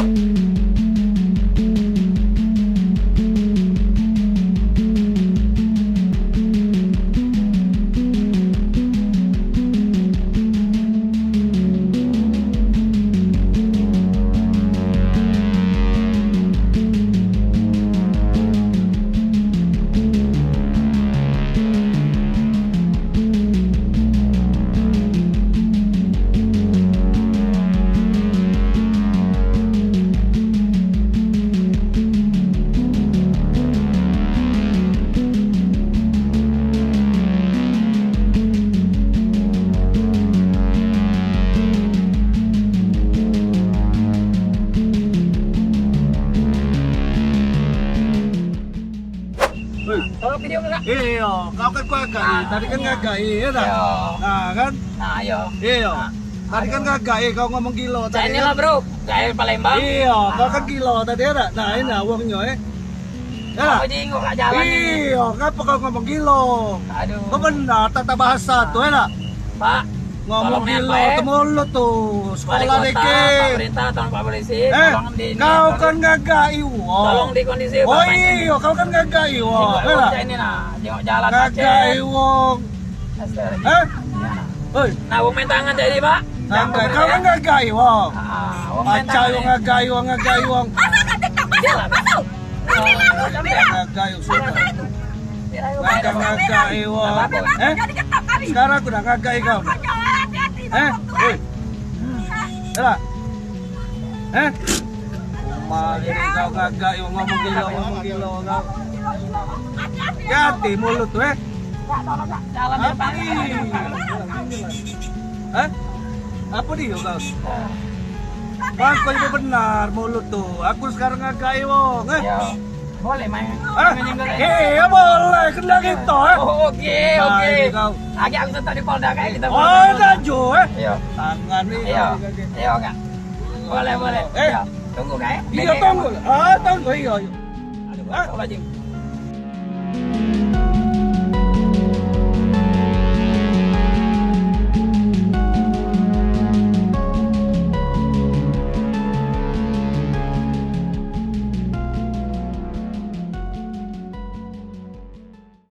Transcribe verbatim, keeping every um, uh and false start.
Hei. Tolong video enggak? Iyo, kau kan kuagai. Tadi kan ngagai, ya tak? Iyo. Nah, kan? Nah, iyo. Iyo. Nah. Tadi kan ngagai, kau ngomong gilo tadi. Cak inilah, kan? Bro. Gaya Palembang. Iyo, kau kan gilo tadi, ya tak? Nah, ini wongnyo, eh. Ya tak? Kau jingok kat jalan ni. Iyo, ngapa kau ngomong gilo? Aduh. Kau benar tata bahasa tu, ya tak? Pak, ngomong gilo, eh, tu mulut tu. Sekolah dikit. Wali kota, pemerintah, tolong Pak Polisi, eh, tolong di ini, kau kan ngagai wong. Tolong dikondisi. Oh, iyo, kau kan ngagai wong. Jingok, ya tak? Cak ini nah, jingok jalan macet. Ngagai wong. Astaga. Eh? Oi. Nah, wong main tangan jadi, Pak. Ngagai, kau kan ngagai wong. Ah, wong main tangan. Pacai wong ngagai wong, ngagai wong. Ngagai wong sudah. Ngagai, ngagai wong. Eh? Sekarang aku nak ngagai kau. Eh? Oi. Yalah. Eh? Mari kau ngagai wong, ngomong gilo, ngomong gilo kau. Hati-hati mulut tu, eh. Apa ni? Eh? Apa dia kau? Bang, kau itu benar mulut tu. Aku sekarang ngagai wong, eh. Yo. Boleh main. Hah? Main minggu lagi. Eh, ya boleh. Kena gitu, eh. Oh, oke, oke. Kau. Lagi aku tetap di Polda, kayak kita. Oh, dah jo, eh. Iya. Tangan ni. Iya. Iya, Kak. Boleh, boleh. Eh. Iya. Tunggu, Kak, eh. Iya, tunggu. Ah, tunggu, iya, iya. Aduh, hah? Astagfirullahaladzim.